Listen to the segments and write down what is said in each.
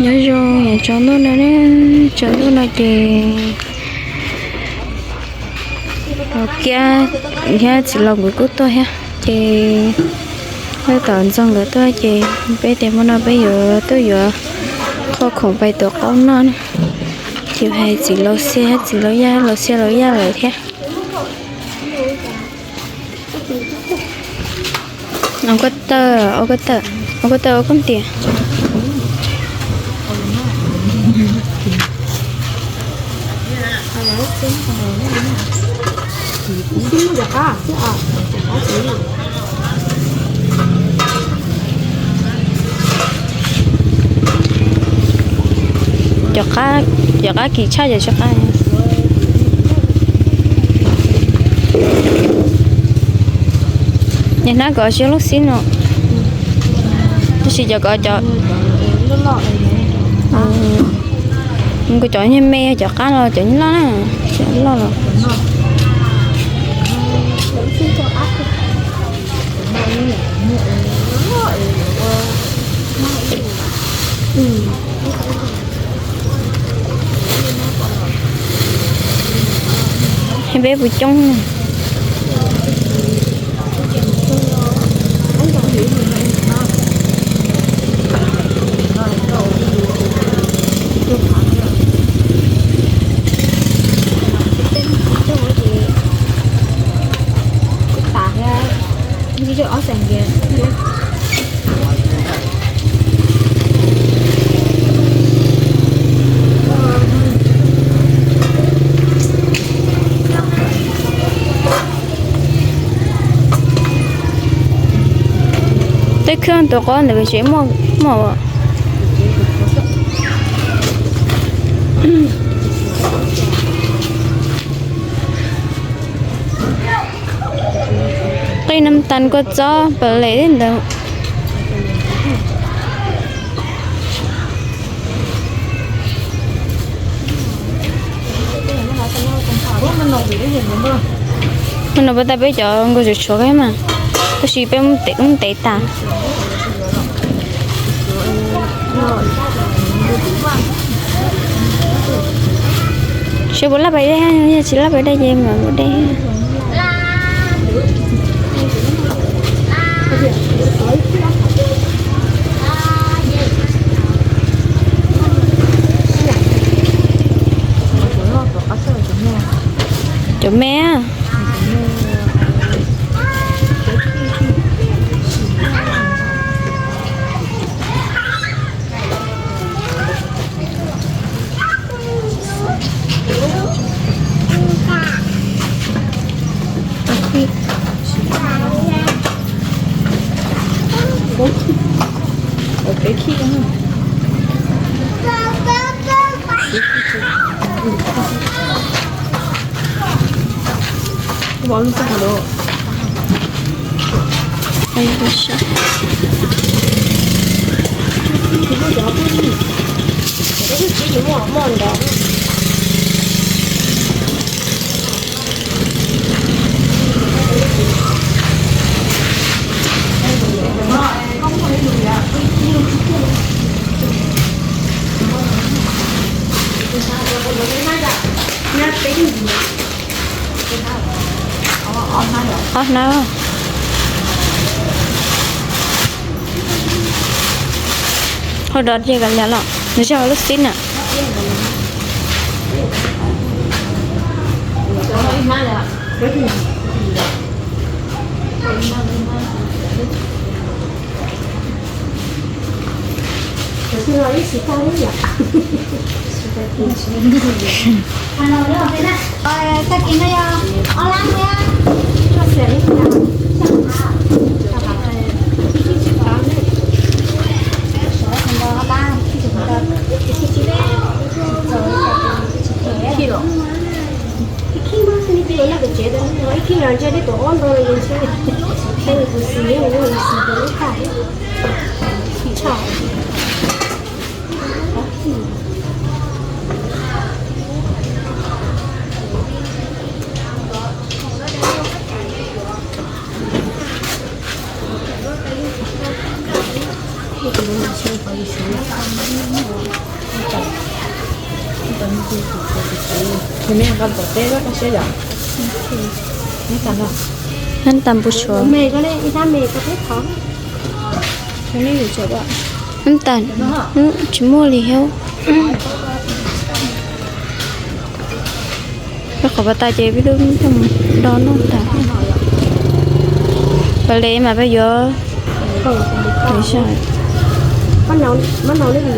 Nyob zoo, tsaus ntuj no, tsaus ntuj no ces Kiab thiab txiv laus nkawd kuj tuaj thiab, ces wb tom Ntxoog nkawd tuaj ces peb tias hmo no peb yuav tuaj yuav qho khoom pais tuav qaub noj na. Ces hais txiv laus Xia, txiv laus Yaj, laus Xia laus Yaj lawm thiab. Ua koj tawm, ua koj tawm, ua koj tawm, ua koj tias. Cov qab, cov qab kim tshaj cov tsis qab. Niag hnab kom tsis yog lub xib no, tab sis cov kom cov, nws cov nyuag me, cov qab los cov nyuag loj na, cov loj los. Peb puas coob na. Tej khw tuav qaub ntawd tsev muaj muaj. Qij nam tas kua txob pam lem ntawd. Mas no peb tas peb cov nkaus tshuav tshuav mas, tab sis peb muab tev tas. Seb puas laj pais dej, yog tsis laj pais dej ces mam mus dej. Cov me. Ob hnab. Ho dov ces kav liam los nws tsis yog lub xib na. Neb tas npus suav. Neb tas, tsis muaj li thiab. Rau qhov pas tas ces peb twb coj mus do noj tas. Pas le mas peb yuav. Yus lawv lawv qhov no ces peb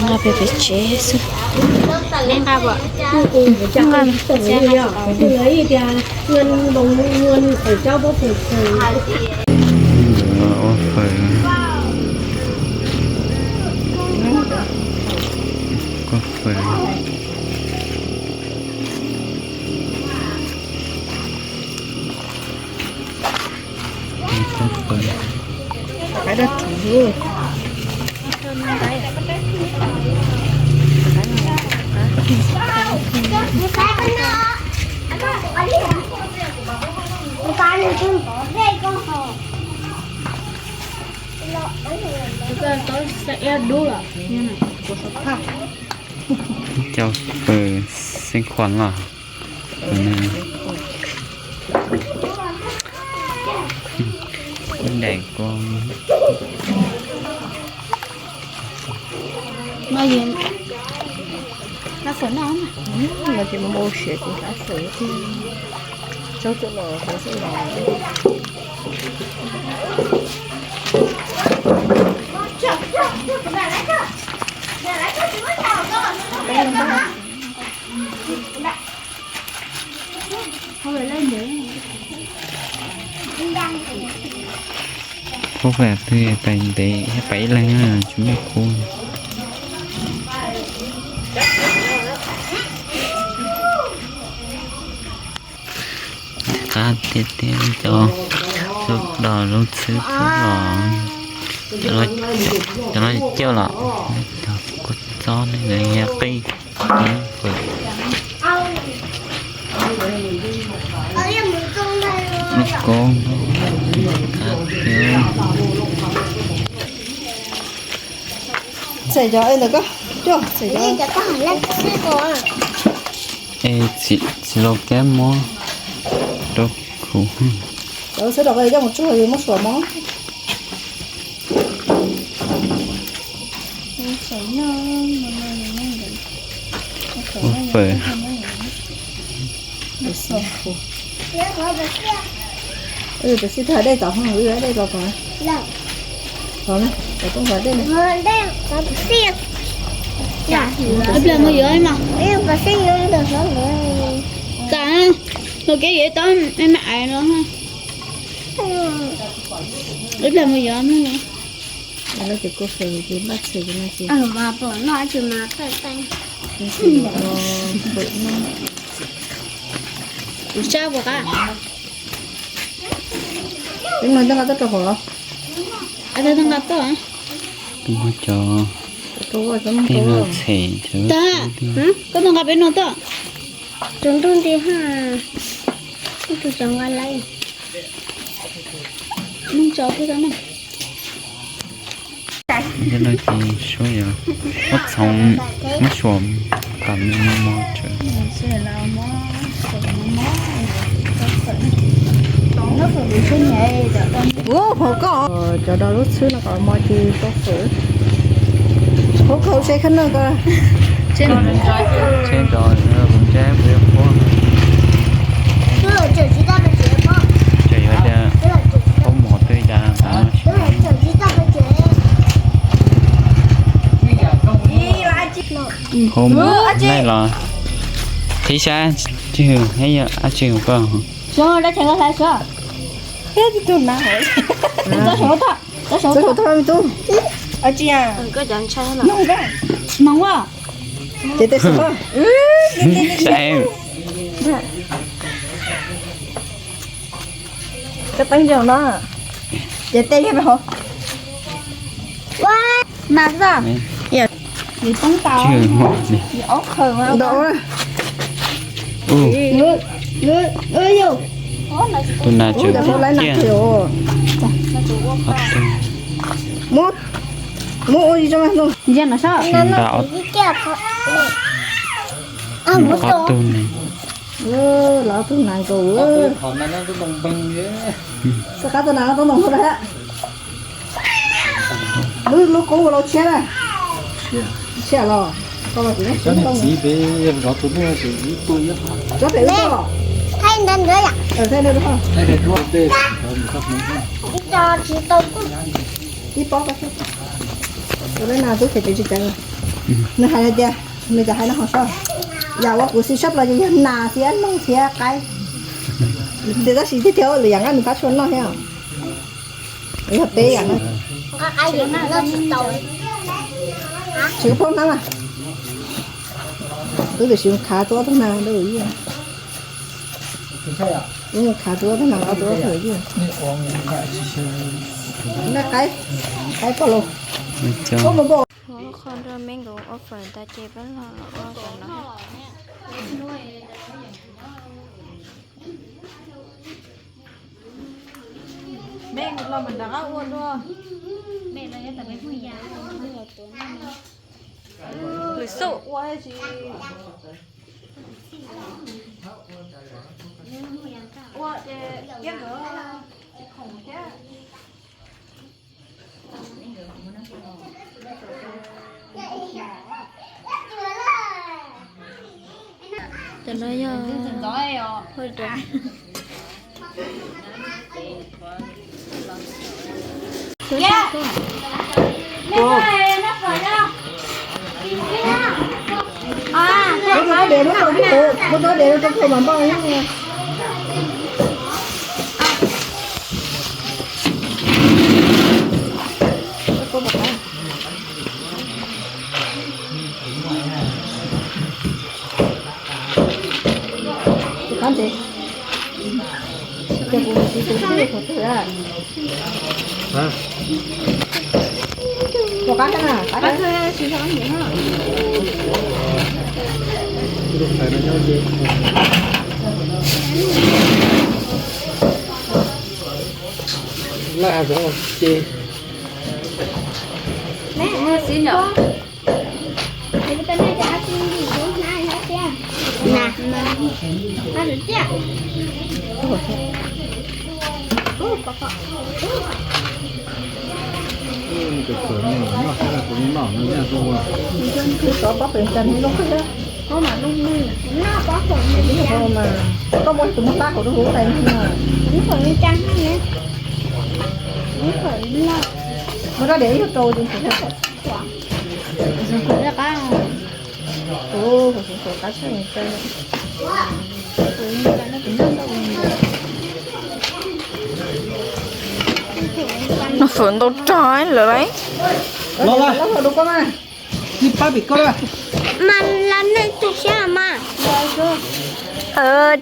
nqa pem pem tsev xwb. Nqa, nqa. Ua fawm, kuv fawm. Cau fawm xeeb khuam los. Daim ko. Lab fawm no ces muaj ua siav ces lab fawm thiab. Tsaub tuaj los hauv xwb los. Kuv pais twg pais ntev thiab pais ib leeg tsis muaj kuv. Qab tiag tiag cov lub dos lub txhwb txhwb los cov no cawj los cov kua txob ne yog qij. Lub koob. Txhais cov ntawm ko, coj txhais cov. Es txiv laus kab mob rau kuv. Cov xwb los coj mus tsuag muab suam mob. Ua fawm. Peb sib tham dej tod, dej los tod. Tod na, tod tooj tod dej na. Ib pliag mus yuav mas. Kam, mus kev yuav tau me me ais no. Ib pliag mus yuav no. Lawv tias kua fawm ces npaj txhais no ces. Kuv sab puas qab? Peb muab nqa tuaj rau hauv los? Nqa tuaj. Muab cov tij no txhem. Koj tuaj nqa peb no tuaj. Tus ntuj nti ha, tus cov nqa lawm. Muab cov thiab tau na. Cov no ces suab yog muab txhoov, muab suam kom me mos tsawv. Ua hauv ko, cov dos lub txhwb no kom mos ces tau fawm. Hauv ko se khab noj ko. Tseg nrog kuv ntsab kuv yuav qhuab. Tseem yuav tias qhuab mos twg cas. Qhuab mos laij los qhib sab tswj hwm, yog dab tsi koj. Noog a. Ces tej saib. Koj teeb zoo no. Ces tej yog me hov. Mas xwb. Nws poob tau. Tsis hmo li. Nws ob qhawv mas. Ntau. Ub. Tus nas tseem ciaj. Muab, muab ua li rau mas no. Nta ob, ob tug ne. Los ob tug nas nkaus. Qhov qab tus nas no tau noo hauv lawm. Lub, lub kub ua lau tshiab na. Tshiab los. Tsob pem ub tau. Thaij ntawd ntawd. Ib pob ko. Ua lawv nas tub ces tsis ceev. Nws hais tias, nws cov hais no ho soj. Yam ua kuv xis sab los ces yog nas thiab noog thiab qaib. Tias tab sis tiag tiag lwm yam nqa nws tab tsis tshua noj thiab. Yog peb yam no. Tsis poob hnab mas. Wb tam sim khav tau ob tug nas, khav tau ob tug nas, ob tug ua fawm. Nqa qaib, qaib poj los. Ua qho nrog me nkaus ua fawm tas ces peb los ua cov no. Lwm xub. Cov no yog hua rau. Muab tau dev, muab tau dev rau tau mas npaj. Laj zoov ces. Koj muab tus muag hlab hauv rau hauv tais no. Muab rab diav ib tug rau tus. Noj fawm ntau rog lawm lauj. Los, los, los, los, los, los, mas los nej tu siab mas.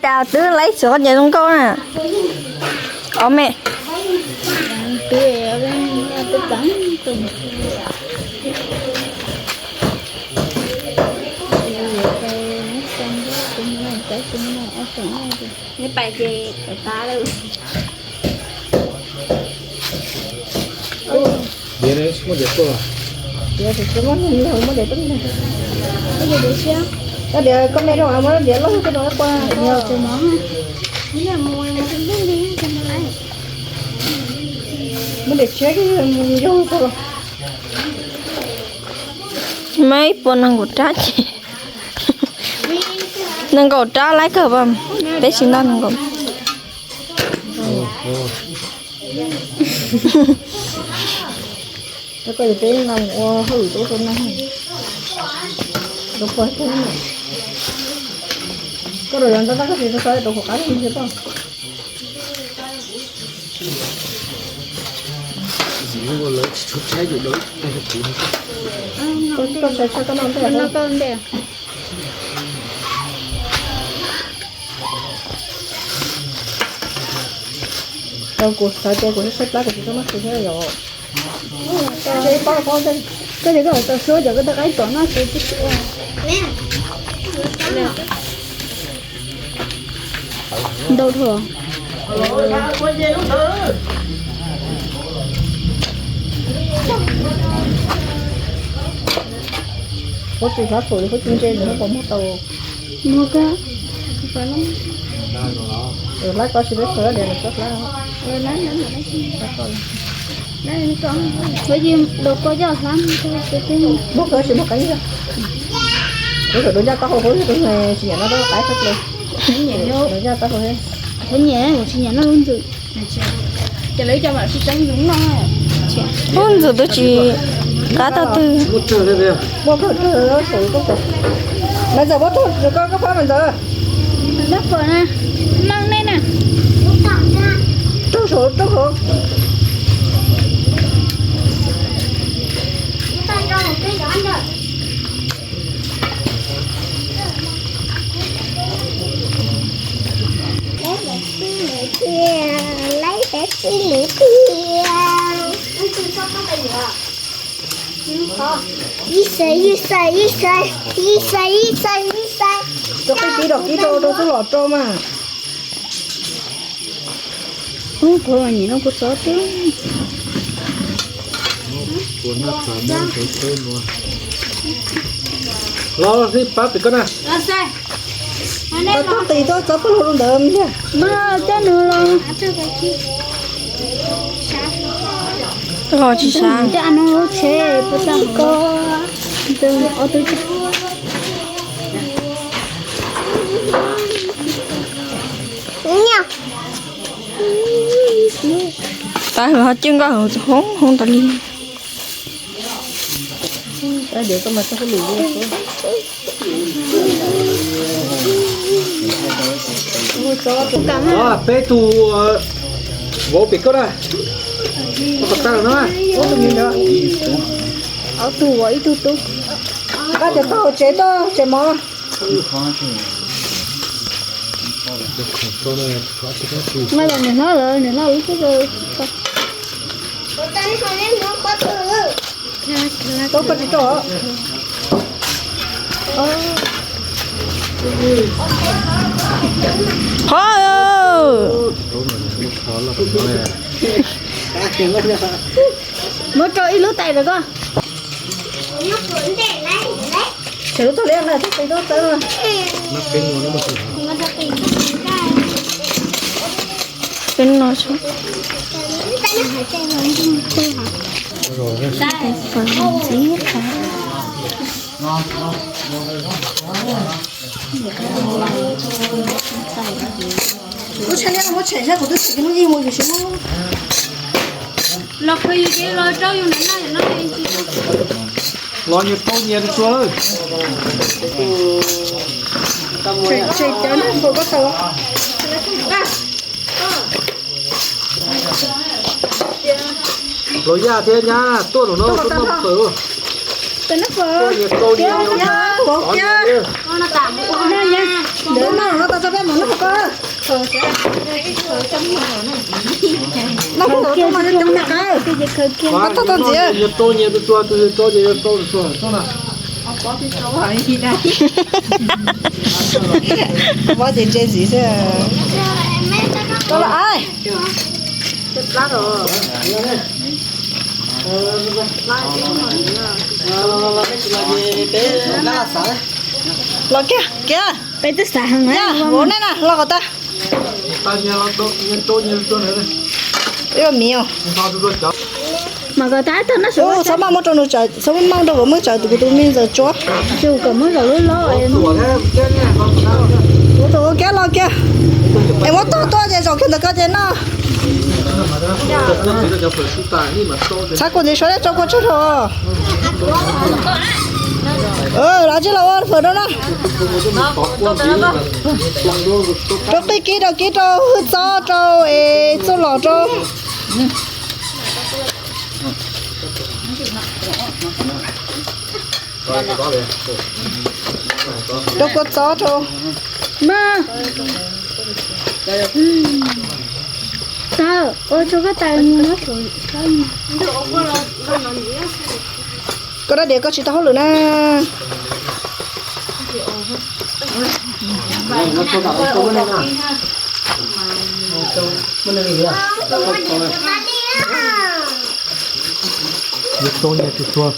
Cas twb laib tsis qhov nyias zoo nkauj na. Os me. Neb pais ces pais tas lawm. Diav muab diav tuaj. Diav tsis muab, muab diav tuaj. Koj diav koj me rau muab diav loj koj rau qua. Muab diav tshiab yog koj. Muaj ib puas nees nkaum rab ces nees nkaum rab laib kawg, peb tsis noj nees nkaum. Koj yuav peb no ua hauj lwm rau no. Koj rau yog ntab tab koj tsis tau rau qhov qab thiab. Koj tshai tshaj koj noj ntej. Tau kuv xav tias kuv saib plab kuv tsis tau noj kuv thiab yom. Koj tias koj tau suab ces koj tau qaib tom no ces twb tsis ua. Ntau dhau. Huab tsis xav pum li huab tsis ntse nws muab pov muag tau. Muag koj. Hlab koj tsis peb khaws diav lawm koj hlab. Huab tsis daus koj coj hlab. Muab koj tsis muaj qeeb. Kuv txawm daus ncaj taub hau huab tsis tsis nyiam no rau qaib tshaj plaws. Daus ncaj taub hau. Kuv nyiam, kuv tsis nyiam noj lub ntxwm. Ces lawv cov mam sib teeb zoo no. Lub ntxwm twb tsis qab tag twg. Maiv Ntxawm, muab rau koj, koj pab Maiv Ntxawm. Noj pom na, maj nej na. Rau saum, rau saum. Ib xaws, ib xaws, ib xaws, ib xaws, ib xaws, ib xaws. Rau qij kib rau kib rau rau txuj lom rau mas. Ub, kuv los nyiam noj kua txob thiab. Los sib pab pem koj na. Tau txob qis, tau txob pab lug rau ntawd ntag. Mas coj nws los. Los tsis sab. Coj no lub tsheb puas tau ko. Ob tug. Tab hwv ho cwj nkoj hwv hoob hoob tas li. Peb tug vauv pem koj na. Ob tug ua ib tug tub. Koj cov tag hauv tsev tuaj tsev mov. Nws hlob lawm, nws hlob lub xub. Qhov muab rau ib lub tais rau koj. Tseem lub tog liab na, txhob qi tub txawb. Peb no Kuv tshaj liab muab tshem saib kuv twb tsis hnub ib mus yus tsis muab. Los khaws yus ces los rau yus na, no yus no. Los nyias tau nyias tus tsuag lawm. Tshem cov no npaum koj tau. Los Yaj thiab nyab tuaj no no tuaj noj fawm. Tuaj noj fawm. Tuaj nyias tau nyias tus tsuag. Ntawd no no tas tso peb mus noj fawm koj. Noj fawm koj mas coob noj qab. Nyias tau nyias tus tsuag, tus twg tau ces tau tus tsuag na. Mob ces ntse ntxiv xwb. Tau los ai. Los kiag kiag. Peb twb xav heev na. Vauv nej na, los kom tag. Ib miv. Mas kom tag tag no. Ub, txhob maj muab rau nws tsawv, txhob maj rau vauv muab tsawv tus kuv tus me ntxawm tsuab. Tus kom muab zaum lub lob. Kuv tus kiag los kiag. Es muab tog tuaj ces zaum kiag ntawm koj ces noj. Txhab kuv ntxiv suav dej tsau kua tsawg rau. Los tsis los ua fawm rau na. Rau qij kib rau kib rau hwj txob rau es txuj lom rau. Rau kua txob rau. Koj rab diav koj tsis tau hauj lwm na. Yuav tau nyias tus tuag,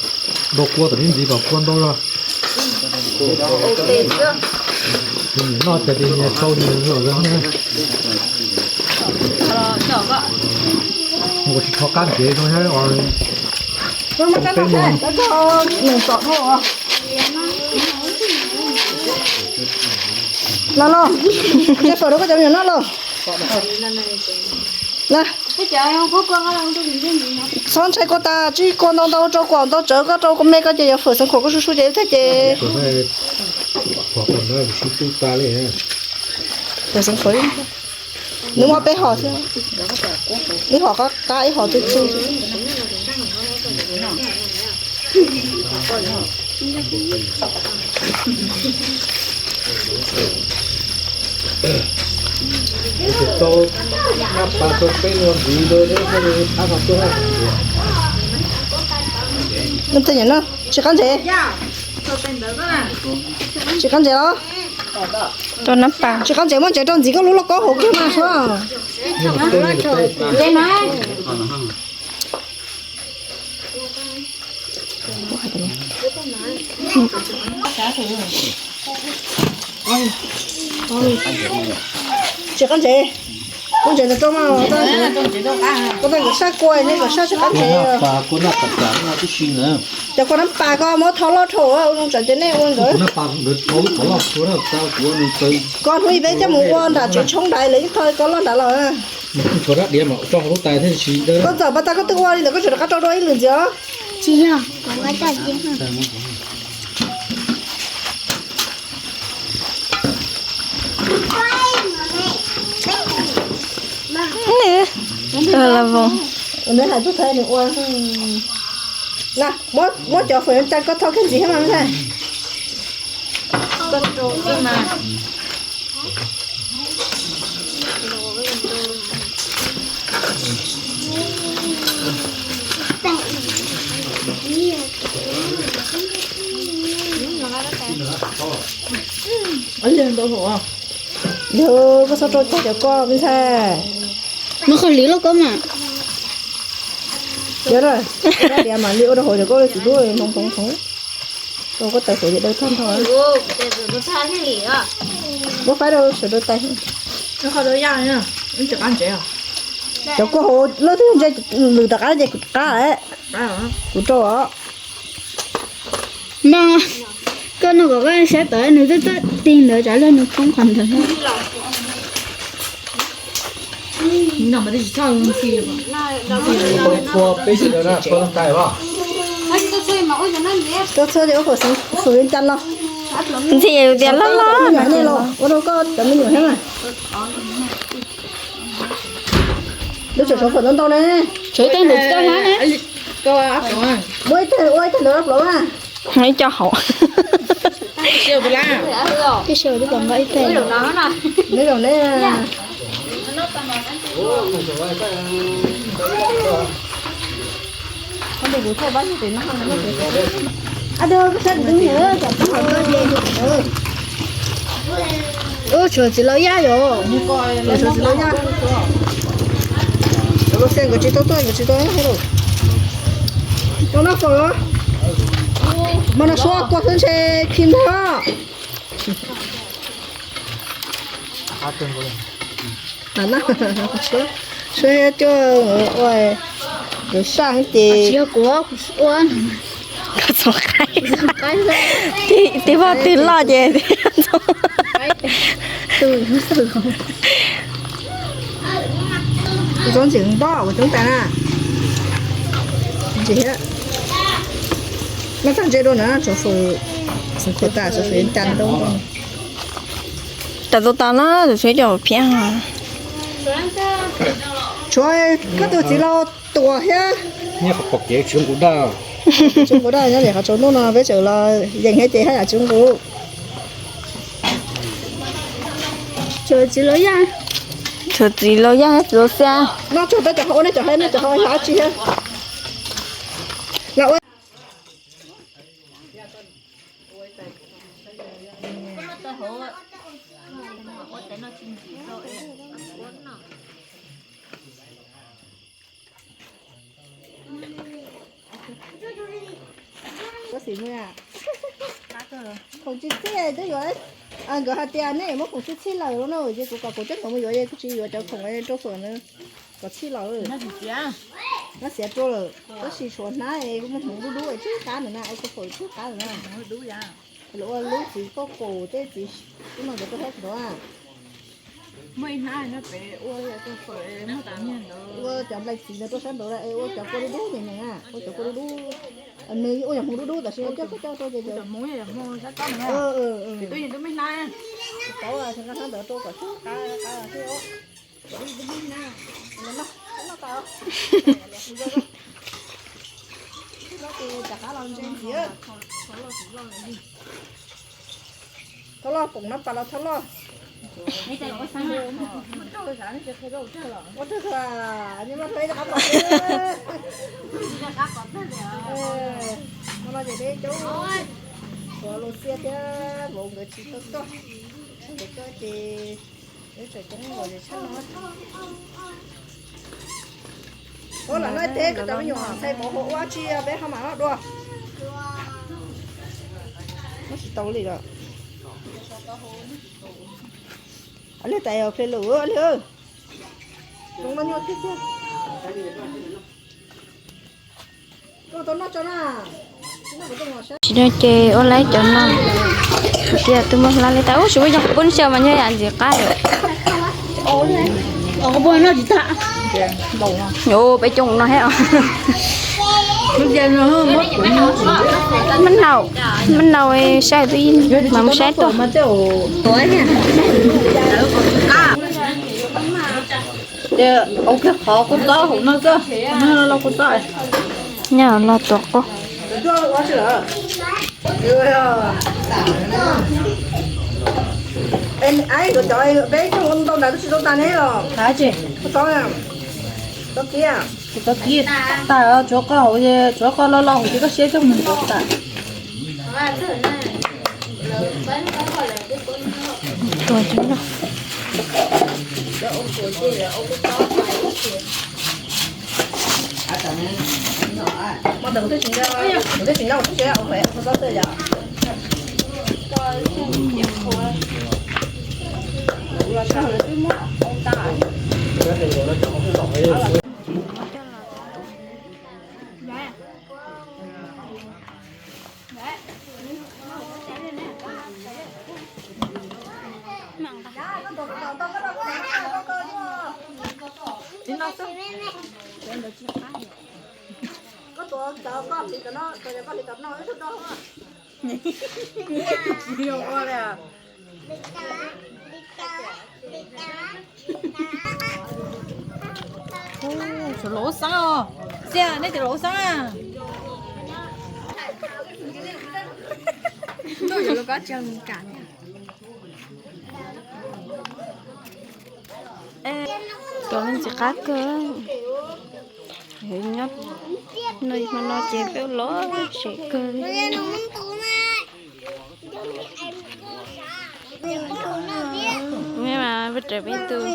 dau kua tom ntxiv kom kua ntau zog. Noj tas ces nyias tau nyias lawm. Ua tsis tho qab ntsev zoo thiab os. Los los, ntshe fawm rau koj cov me nyuam noj los. Txhob ntshai kua tas, tsib kua ntau ntau rau kuam ntau tsawv koj rau me koj ces yuav fawm xeev khuam koj su su ces thiab ces. Fawm xeev khuam, nws muaj peb hom thiab, ib hom qab qab ib hom txuj txuj. Tau nab pas rau peb lub ntxiv rau peb thiaj li qab tau tuaj. Tsis qab ntsev, tsis qab ntsev los? Tsis qab ntsev, muab ntsev rau ntxiv koj lub lauj kaub hauv kiag mas suav. Tsis qab ntsev, kuv ntsev ntawm rau mas, koj tau nkawd sab kua ne, nkawd sab tsis qab ntsev. Cov kua nab pas koj muab tho loj dhau ua zoo tsam ces nej ua nkawd. Koj hnub ib peb coj mus ua nram tsev tshoob nrad lawv yeej tho koj loj nrad los. Koj txawm pas tas koj twb ua li ntawd koj tseem rov qab rau dua ib lwm ntxiv os. Tsis yog, kuv ua tau tiag. Nws, nws hais tub thaiv nws ua. Muab cov fawm yuav cas koj tho kiag ntxiv thiab mas me ntxhais. Yog koj txhob rau cag cov koj me ntxhais. Muab qhov lwm lauj kaub mas. Yog, rab diav mam li ua rau hauv cov koj txiv tub hnoov hnoov hnoov. Rau koj tais hauv ces dawb tag nrho. Muab faib rau sawv daws tais. Cov kua hauv lawb twb ntse lwm tom qab ces kuv qab, kuv rau os. Mas koj nug kom koj saib tawm nws twb txawj tig ntawd tsam lawm nws poob qhov ntawd. Tua peb sawv daws na, tua tag tais os. Tua txhua ces ua fawm xeev khuam yuav cas los. Ntxhi tias loj loj. Ua rau koj cov me nyuam thiab mas. Lub tseem tshuav fawm ntau ntau ne. Tshuav ib tag ntawd tsis tau hlab ne. Muab ib tag ua ib tag ntawd rau plaub mas. Ib co hauv. Twb sib twb pom nqa ib tag. Neb zaum neb. Ub, tshuav txiv laus yaj yom. Tshuav txiv laus yaj. Cov lus xia nkawd tsis tau tuaj, nkawd tsis tau noj fawm. Tau noj fawm. Mas no suab kua xwb ntshe khi ntag. Suab cuaj ua, nkawd saj ces. Tib vaj twg loj ces. Kuv txob ntxim npoj kuv coob tas na. Ntxim thiab. Noj tag ntse dua na, tsov fwm, xeev khuam tas tsov fwm cas dua. Tam tus tas na, tus tshuav cov phiab. Tshuav koj tus txiv laus tuam thiab. Nyiaj qhov pom kev tshuav nqus daj. Tshuav nqus daj nyob li qhov tsaus ntuj no peb tseem los yees thiab ces haj yam tshuav nqus. Tshuav txiv laus yaj. Tshuav txiv laus yaj thiab txiv laus xiab. Noj tsuag rau cov ho ua nej cov ho, nej cov ho yog dab tsi thiab? Los ua. Khoom tsis txhij twb yuav, nkawd hais tias nej muab khoom tsis txhij lawm no ces kuv kom kuv coj nkawd mus yuav es kuv tsis yuav cov khoom rau fawm na kom txhij lawm. Nab xiav rua lawm tab sis tshuav hnab es muaj hmoov dub dub tsib qab ntawm na, ua fawm tsib qab ntawm na. Lawv ua lub txiv kauj kaum tej txiv, ub no cov rau sab nraud. Ua cov nplaim txiv no rau sab nraud es ua cov kua dub dub ntawm na, ua cov kua dub dub. Nws ua yog hmoov dub dub tab sis coj koj coj rau ces cov hmoov yog hmoov sab tod na. Tsis tau, hnab ntawd rau kom tsib qab qab thiab. Thauj loj, koom no pas los thauj loj. Ua twg, ua twg, ua twg, ua twg, no ces peb coob, tshuav Lucia thiab vauv nkawd tsis tau tuaj, nkawd tuaj ces peb tseem coob nkaus tshaj no. Ua los no teb kom cov me nyuam ntxhais pov hauv ua tsi peb ho mam noj dua. Noj tsis tau li lawm. Liag tais ple lus liag. Zoo no nyuaj tiag tiag. Tsis no ces ua laib cov no. Tias tus muaj hla li tas ub, tsis muaj yog kuv pub xyaw mas nyob yam ntxim qab lawm. Peb coob no thiab os. Mab nau, mab nau sai peb mas mus saib tuaj. Qhov kuv txob hauv no, los kuv txob. Nyob los tuav qub. Peb cov ntau ntawd twb tsis tau tas ne los. Txob kiag, txob kiag tas, tsuav qo hauv, tsuav qo lo lo hauv ces koj siab coj mus txob tas. Tuav cov no. Koj tuav cov koj hliv cov no, tuav cov koj hliv cov no ib tug do. Ua, laus xeeb os. Xiab, nej cov laus xeeb a. Ntuj, yuav lub kab tsa mis kas thiab. Cov no ntxim qab kawg. Nyob no hmo no ces peb los tsev kawg li. Mas peb raws peb tus.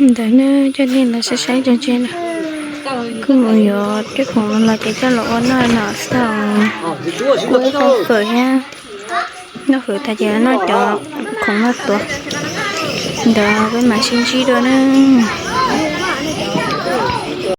Ntawd na, coj nej los saib saib tso ntsia na. Kuj mus yuav tej khoom no los ces coj los ua noj no xwb. Ua ib qho fawm thiab, noj fawm tas ces noj cov khoom noj tuav. Ntawd peb mam sib ntsib dua na.